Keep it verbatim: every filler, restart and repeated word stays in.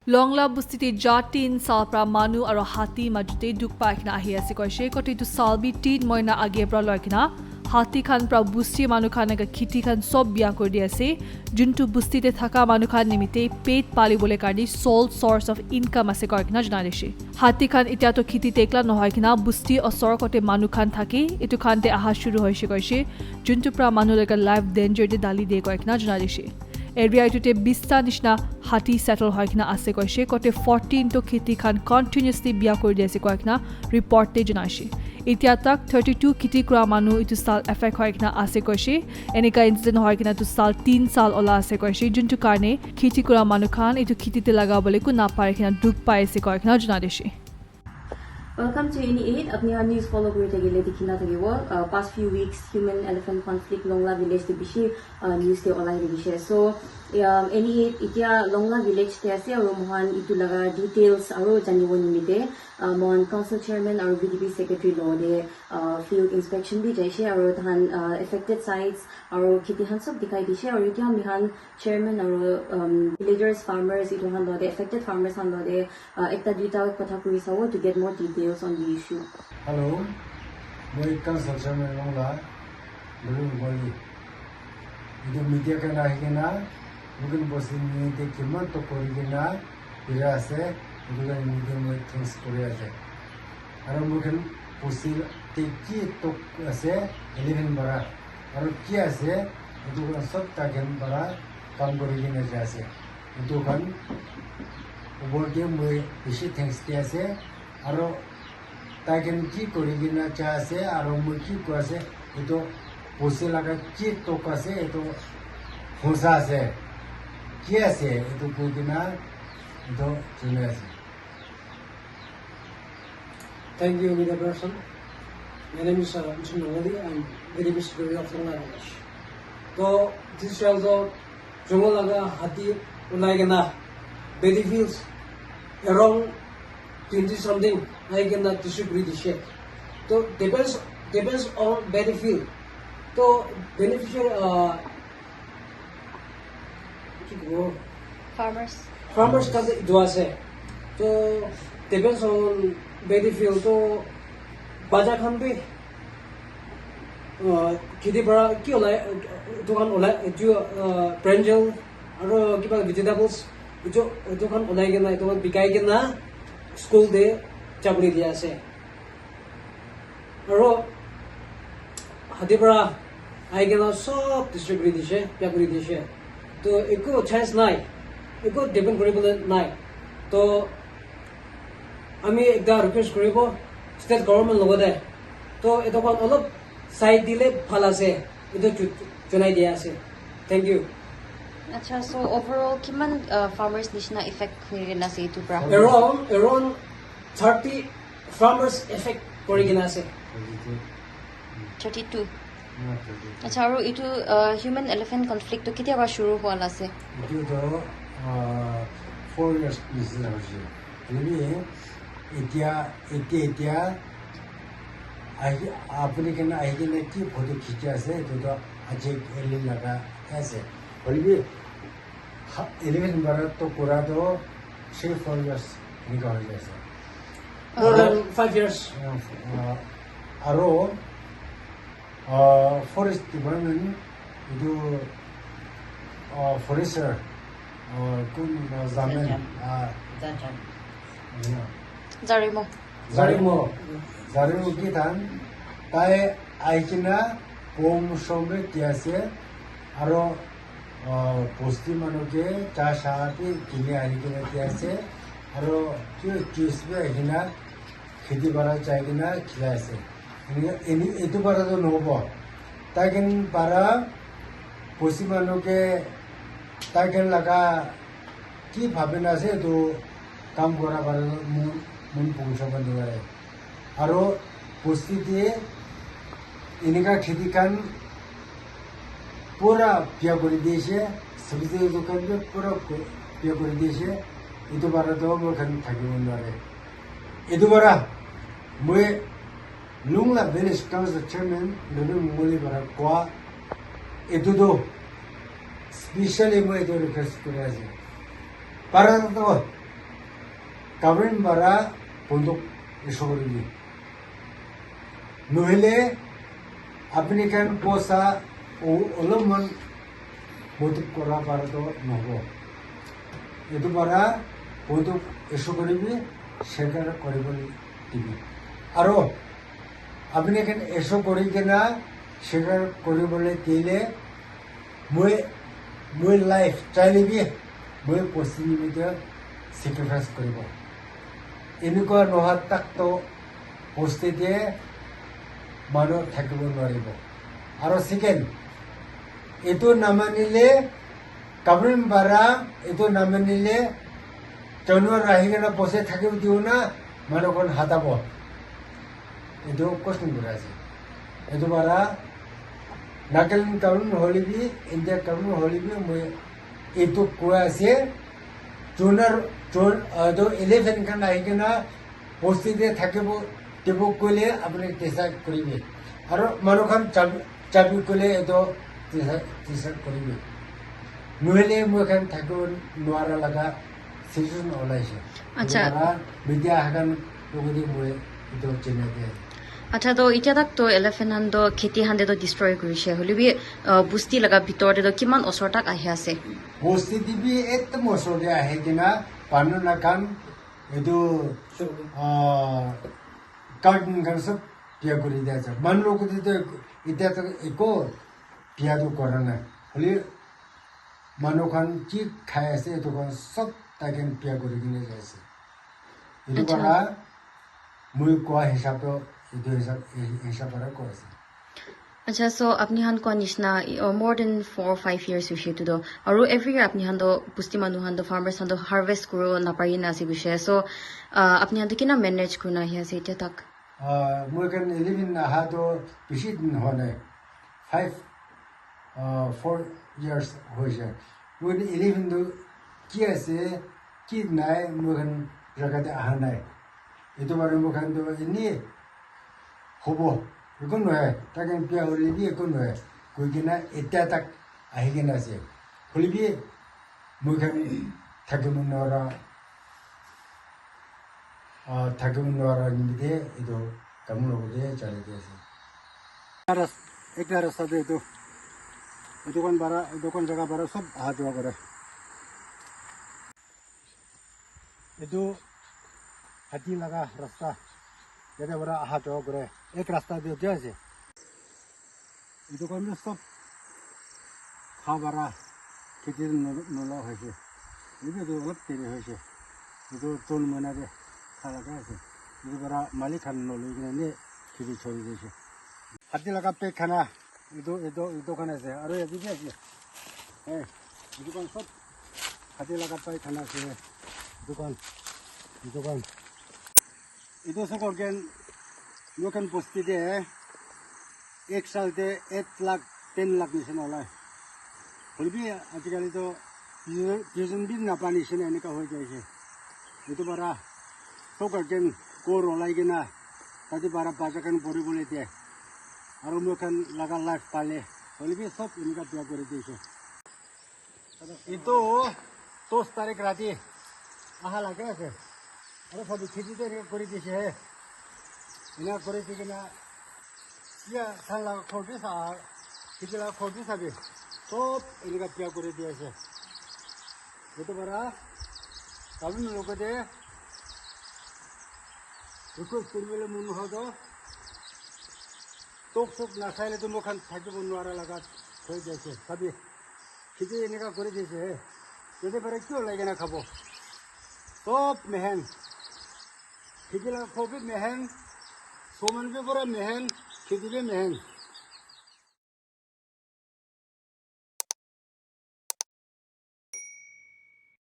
Longla busti te ja tin sal pra manu aro hati majute duk pai kena ahi ase koishe, kote etu sal bi tin moina age pra loi kena hati khan pra busti manu khan laga khiti khan sob bia kuri di ase, juntu busti te thaka manu khan nimite pet pali bole karni sole source of income ase koi kena janai dishe. Hati khan itya to khiti te ekla nohoi kena busti osor kote manu khan thake, etu khan te aha shuru hoishe koishe, juntu pra manu laga life danger te dali de koi kena janai dishe. Area etu te bista nishina hati settle hoi kena ase koishe, kote fourteen to khiti khan continuously bia kuri di ase koi kena report te janaishe. Itya tak thirty-two khiti kura manu etu sal affect hoi kena ase koishe. Enika incident hoi kena etu sal tin sal ola ase koishe, juntu karne khiti kura manu khan etu khiti te laga bole ku napare kena duk pai ase koi kena janai dishe. Welcome to Any Eight. Apni khan news follow kuri thakile dikhi na thakibo. Uh, past few weeks, human elephant conflict Longla village te bishi, uh, news te olai thakishe. So, um, Any Eight, itya Longla village te ase aru mohan itu laga details aru janibo nimite, uh, mohan council chairman aru V D P secretary lo de, uh, field inspection bi jaishe aru tahan, uh, affected sites aru khiti khan sob dikhai dishe aru itya amikhan chairman aru, um, villagers, farmers, itu khan lo de, affected farmers khan lo de, uh, ekta duita kotha kuri sabo to get more details on the issue. Hello, moi council chairman Longla, Lulu Goli. Itu media khan ahi kena, Mukin Bosti ni te kiman to kuri kena, pira ase, itu khan media moi thanks kuri ase. Aru Mukin Bosti te ki to ase, eleven bara. Aru ki ase, itu khan sob tai khan para kam kuri kena jai ase. Itu khan upor te moi bishi thanks di ase. Aru tai khan ki kuri kena jai ase, aru moi ki koi ase, itu bosti laga ki tok ase, itu honsa ase. Ki ase, itu koi kena, itu junai ase. Thank you, media person. My name is, uh, Mishun Nongoli. I'm very Secretary of Longla Village. So, this is also jungle laga hati ulai kena, paddy fields around twenty something ahi kena destroy kuri dishe. So, depends, depends on paddy field. So, beneficial, uh, Ki kobo? Farmers. Farmers khan te etu ase. To depends on paddy field. To baja khan bi, uh, kheti para ki olai, etu khan olai, etu, uh, brinjal, aru kiba vegetables, etu, etu khan olai kena, etu khan bikai kena school te jabole dia ase. Aru hati para ahi kena sob destroy kuri dishe, bia kuri dishe. To eku chance nai, eku depend kuri bole nai. To ami ekta request kuribo state government logote. To etu khan olop side dile bhal ase, etu ju-, junai dia ase. Thank you. Acha, so overall kiman, uh, farmers nishina effect kuri kena ase etu para? Around, around thirty farmers affect kuri kena ase. Thirty-two. Acha, aru etu, uh, human elephant conflict tu ketia para shuru hua la ase? Etu to, uh, four years nisina hoise. Hoile bi etia, etia, etia ahi, apuni khan ahi kena ki photo khichi ase, etu to Ajay Valley laga ase. Hoile bi Ha, eleven bara to kura to three, four years enika hoi jai ase. More than five years. Uh, uh, aro, uh, forest department, etu, uh, forester, uh, kun, uh, Zaman, Zajan. Uh, Zajan. Yeah. Zarimo. Zarimo. Zarimo ki tan, tai aikina pom sombe kiase, aro, uh, bosti manu ke cha sha bi kini ani kena ki ase, aro ki juice bi ahina kheti bara jai kena khilai ase. Ini, ini, etu bara to nohobo. Tai khan bara bosti manu ke tai khan laga ki bhabi na ase etu kam kora para mon, mon pongsa bole pare. Aro bosti te enika kheti khan pura biya kuri di ase, sabji dukan bi pura biya kuri di ase, etu para to moi khan thakibo nware. Etu para moi Lungla Village Council Chairman Lulu Mongoli para koa etu to specially moi etu request kuri ase. Para to Government para bonduk issue koribi. Nohole apni khan poisa o-, olopman bonduk kora para to nohobo. Etu para bonduk issue koribi, share koribole dibi. Aro apni khan issue kori kena share koribole dile moi, moi life chaile bi moi bosti nimite sacrifice koribo. Enekua noha tak to bosti te manu thakibo nwaribo. Aro second, etu namanile, government para etu namanile, januar ahi kena bosti thakibo dibo na, manu khan hatabo. Etu question kuri ase. Etu para Nagaland government hoile bi, India government hoile bi, moi etu koi ase, June, June, ah, etu eleven khan ahi kena bosti te thakibo dibo koile apni decide koribi. Aro manu khan jab-, jabi koile etu decide, decide koribi. Nohole moi khan thakibo nwara laga situation olaise. Acha. Etu para media ahan logote moi etu chenai de. Acha, to itya tak to elephant han to kheti han te to destroy kurishe. Hoile bi, uh, bosti laga bitor te to kiman osor tak ahi ase? Bosti te bi ekdom osor te ahi kena, panu na khan, etu, uh, garden khan sob biya kuri dia ase. Manu logote to itya tak eko biya to kora nai. Hoile manu khan ki khai ase, etu khan sob tai khan biya kuri kena jai ase. Etu Acha. Para moi koa hisab to, etu hisab, hisab para koi ase. Acha, so apni khan koa nishina, uh, more than four, five years hoise etu to. Aru every year apni khan to bosti manu khan to, farmers khan to harvest kuro napari na ase hoise. So, uh, apni khan to kina manage kurina ahi ase itya tak? Ah, moi khan eleven aha to bishi din hoa nai. Five, ah, four years hoise. Moi khan eleven to ki ase, ki nai, moi khan jaga te aha nai. Etu bare moi khan to eni hobo, eko nohoi, tai khan biya hoile bi eko nohoi, koi kena itya tak ahi kena ase. Hoile bi moi khan thakibo nwara, ah, thakibo nwara nimite etu kam logote chali di ase. Ras-, ekta rasta te etu, etu khan para, etu khan jaga para sob aha jawa kore. Etu hati laga rasta, yate para aha jawa kore. Ek rasta te jai ase. Etu khan tu sob kha para kheti no-, nola hoise. Etu tu olop deri hoise. Etu June mahina te kha laga ase. Etu para malik khan nolai kena ne kheti chori dise. Hati laga pek khana, etu, etu, etu khan ase. Aru yate bi ase. Eh, etu khan sob hati laga pek khana ase. Etu khan, etu khan. Etu ase koile moi khan bosti te ek saal te eight lakh, ten lakh nishina olai. Hoile bi ajikali to season, season bi napa nishina enika hoi jaise. Etu para sob guardian ghor olai kena tate para bacha khan pori bole dia. Aru moi khan laga life pale. Hoile bi sob enika biya kuri dise. Etu dos tarik rati aha laga ase. Aru sabi kheti te enika kuri dise. Enika kuri di kena ya than laga ghor bi sa, kheti laga ghor bi sabi. Sob enika biya kuri di ase. Etu para government logote request kuri bole mon hoy to, tok sok na saile to moi khan thakibo nwara laga hoi jaise. Sabi, kheti enika kuri dise. Yate para ki olai kena khabo? Sob mehen. Kheti laga ghor bi mehen, saman bi pura mehen, kheti bi mehen.